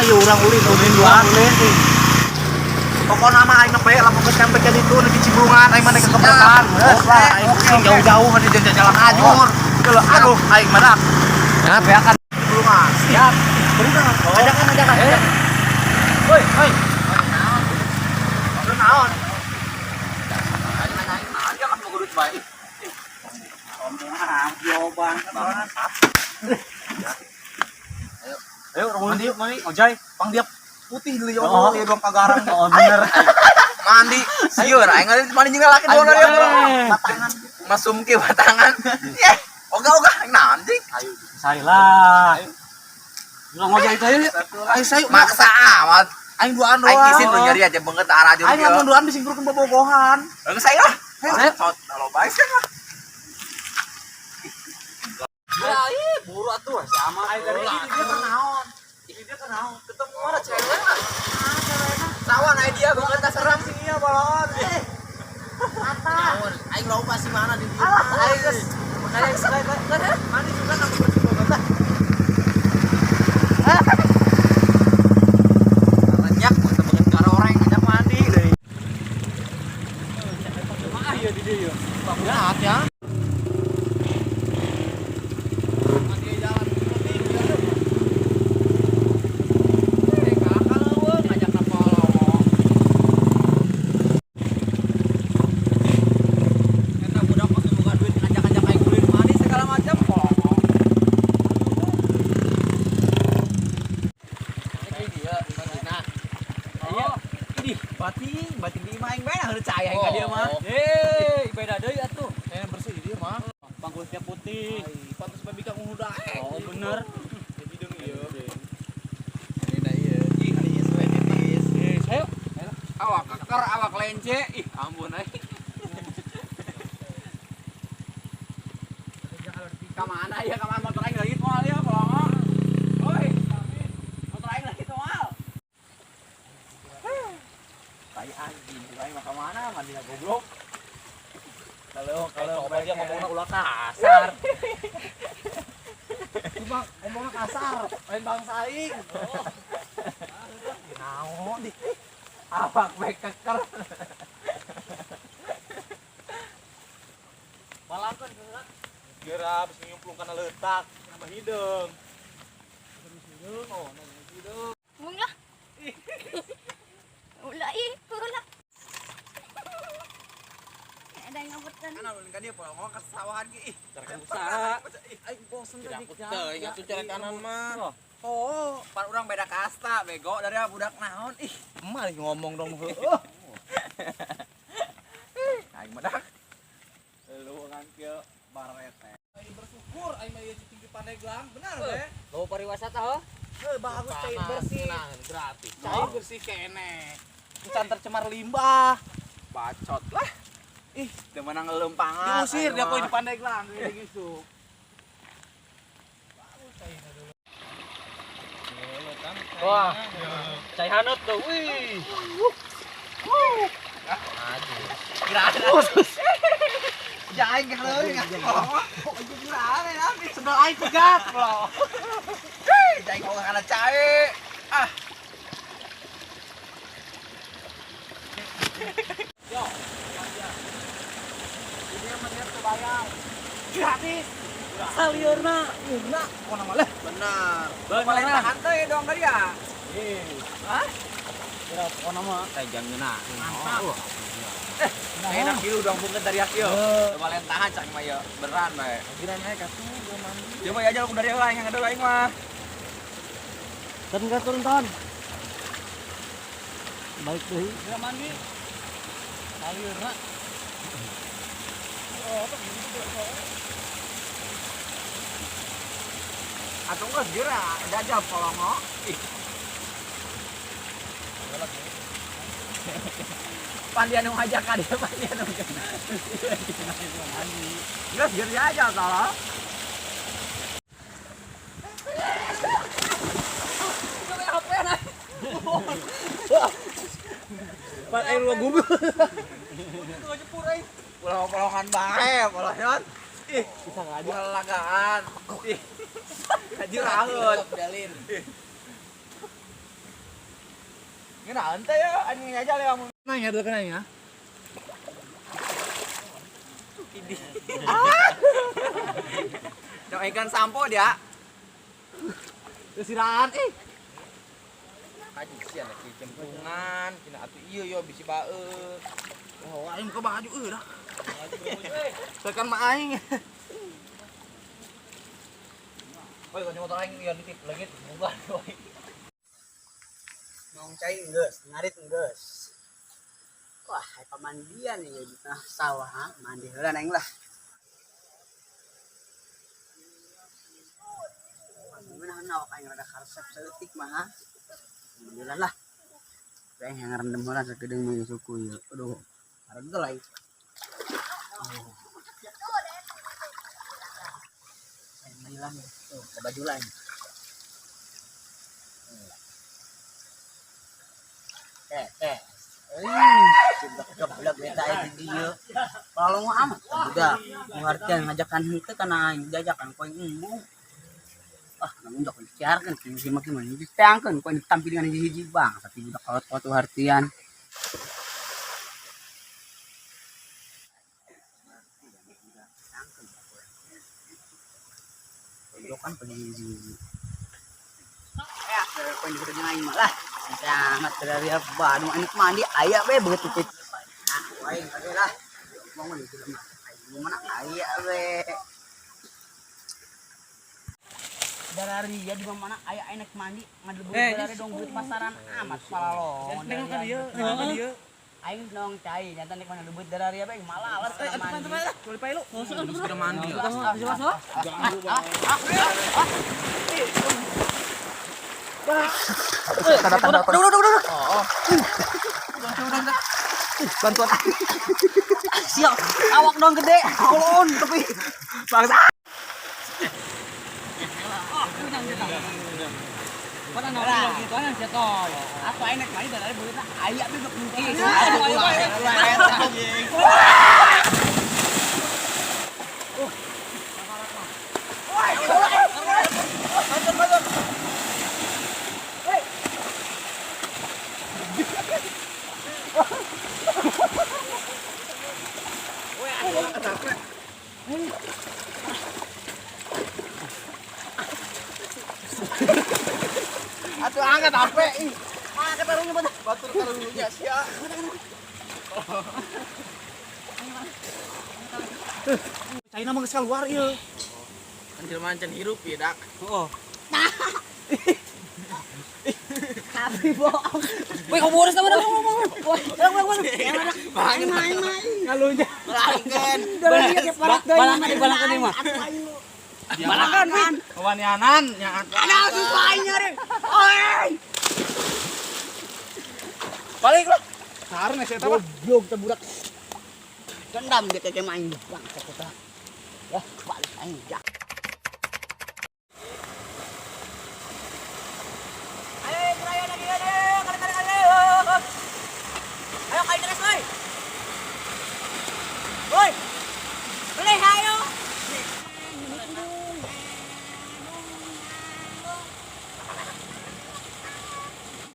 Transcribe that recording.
Urang ulin ulin duaan. Pokokna mah aing nepe lamun geus nyampe ka ditu di Cibulungan aing mah ke keberatan. Geus lah aing pusing jauh-jauh di jalan ajur. Geuleuh aduh aing mah dak. Nah, beakan. Cibulungan. Siap. Ajakan ajakan. Woi, woi. Lu naon? Aja kan mau duit bae. Sombong jawaban. Ayo, ayo mandi yuk, mandi. Ojai, pang dia putih dulu ya Allah, dia doang kagarang. Oh, bener. Mandi. Sieur aing mandi jeung lalaki doang dari Batangan. Masum ke batangan. Ye, ogah-ogah aing naon anjing. Ayo, Saya lah. Bilang ngojek itu aja. ayo saya Maksa amat. Aing duaan Aing doang. isin lu nyari aja banget arah aja. Aing lamun duaan bisa ngurkeun bobogohan. Geus saya lah. Ayo. Sot, kalau baik sih lah. Ya, ih, buru atuh sama. Aing tadi ini dia kenaon. Ini dia kenaon. Ketemu mana cewek lah. Sawan aing dia banget tak serem. Iya, balon. Eh. Mata. Aing loba sih mana di dia. Aing geus. Makanya mandi juga nang bobogohan. Banyak banget ke arah orang ngajak mandi deui. Jemaah ya di dia. Berat ya. Mandi jalan Eh, kakak leuweung ngajak ka polongo. Eta budak mah boga duit ngajak-ngajak aing ulin mandi segala macam polongo. Eh, dia mandina. Iya. Ih, bating, bating di imah aing bae nah cai aing ka dieu mah. Eh, beda deui atuh. Yang bersih di dia mah. Pangkulnya putih. Pantes babi kang udah. Oh, bener. Jadi deung ieu. Ini dah ieu. Ih, ieu suwe titis. Eh, ayo. Awak keker, awak lence. Ih, ampun aing. Ka mana ya, ka mana motor aing lagi moal ya, polongo. Woi. Motor aing lagi moal. Tai anjing, aing mah ka mana mandina goblok. Kalau Kalau dia ngomongna ulah kasar. Cuma ngomongnya kasar, lain bangsa aing. Naon di awak bae keker. Malakeun geura. Geura bisa nyemplung kana leutak, nambah hideung. Hideung, oh, nambah hideung. Mula. Ulah ih, ulah. Ada yang ngabutan. Kan ulun ka dieu polongo ka sawahan ge ih. Usaha. Aing bosen tadi. Teuing atuh cara kanan mah. Oh, pan urang beda kasta, bego dari budak naon ih. Emak ngomong dong heueuh. Aing mah dak. Leuweungan kieu barete. Aing bersyukur aing mah ieu cicing di Pandeglang, benar teh. Bawa pariwisata heuh. Heuh, bagus cai bersih. Gratis. Cai bersih keneh. Encan tercemar limbah. Bacot lah. Ih, teu meunang ngelempangan. Diusir dia kok di Pandeglang kayak gitu. Wah. Cai hanut tuh. Wih. Jangan ke leuweung ah. Sendal aing pegat. Jangan ngomong kana cai. Ah. Gratis. Saliurna, urna, pokona mah leh. Benar. Benar. Paling teh doang tadi ya. Hah? Kira pokona mah Teh jangan Mantap. Enak kieu dong bungkeun dari kieu. Paling tahan cak mah ya beran bae. Kira naik atuh gua mandi. Coba ya aja lu dari aing yang ada aing mah. Turun ke turun ton. Balik deui. Kira mandi. Saliurna. Atau enggak geura jajal polongo. Ih. Pandian nu ngajak ka dia pandian nu. Geus geura aja salah. Pan aing lu gubul. Pulau-pulauan bae, polongan. Ih, Bisa enggak bukan lagaan. Ih. Haji raheut. Ngeunaan teh ya, anjing aja le kamu. Nanya dulu kena ya. Dong ikan sampo dia. Kesiraan ih. Kaji sia lagi cempungan, kina atuh ieu yo bisi baeuk. Oh, aing ke baju euy dah. Tekan mah aing. Woi, kunci motor aing ieu ditip leungit bukan woi. Nong cai geus, ngarit geus. Wah, hai pamandian ya di tengah sawah, ha? Mandi heula aing lah. Gimana awak aing rada karesep saeutik mah, ha? Alhamdulillah lah. Aing yang ngerendam heula sakedeung mah suku ieu. Aduh, aregel aing. Oh. Aing mandi lah nih. Tuh, ke baju lah aing. Eh. Geblek beta aing di dieu. Kalau mau amat budak, pengertian ngajakan henteu kana aing diajakan ku aing embung. Ah, namun dok disiarkeun si mah mah diteangkeun ku aing ditampilkan hiji-hiji bang, tapi budak kolot-kolot artian. Pojokan pada hiji-hiji. Ya, ku aing dikeun aing mah lah. Sangat dari Bandung anak mandi aya we begitu teh. Ah, aing kage lah. Bangun itu mah. Aing mana aya we. Darari ya di mana aya enak mandi ngadebut darari dong beut pasaran amat palalon. Nengok ka dieu, nengok ka dieu. Aing nong cai nyata nek mana debut darari ya bae malalas kana mandi. Sudah mandi. Tanda-tanda. Duh duh duh duh. Bantuan. Siap. Awak dong gede. Kolon tapi Bangsa. Aku aing nek mandi darari beutna aya be dok mungkin. Atuh angkat HP ih. Angkat taruhnya pada. Batur karunya sia. China mah geus keluar ieu. Kan jelema can hirup ya dak. Heeh. Tapi bohong. Woi, kau boros nama. Woi, woi, woi. Main main main. Ngalunya. Balangkeun. Balakan balakan ieu mah. Balakan, Win. Kewanianan nya. Ada susah aing nyari. Oi. Balik lah. Sareng sia eta mah. Goblok teh budak. Dendam dia kayak main bangsa kita. Wah, balik aing. Ya.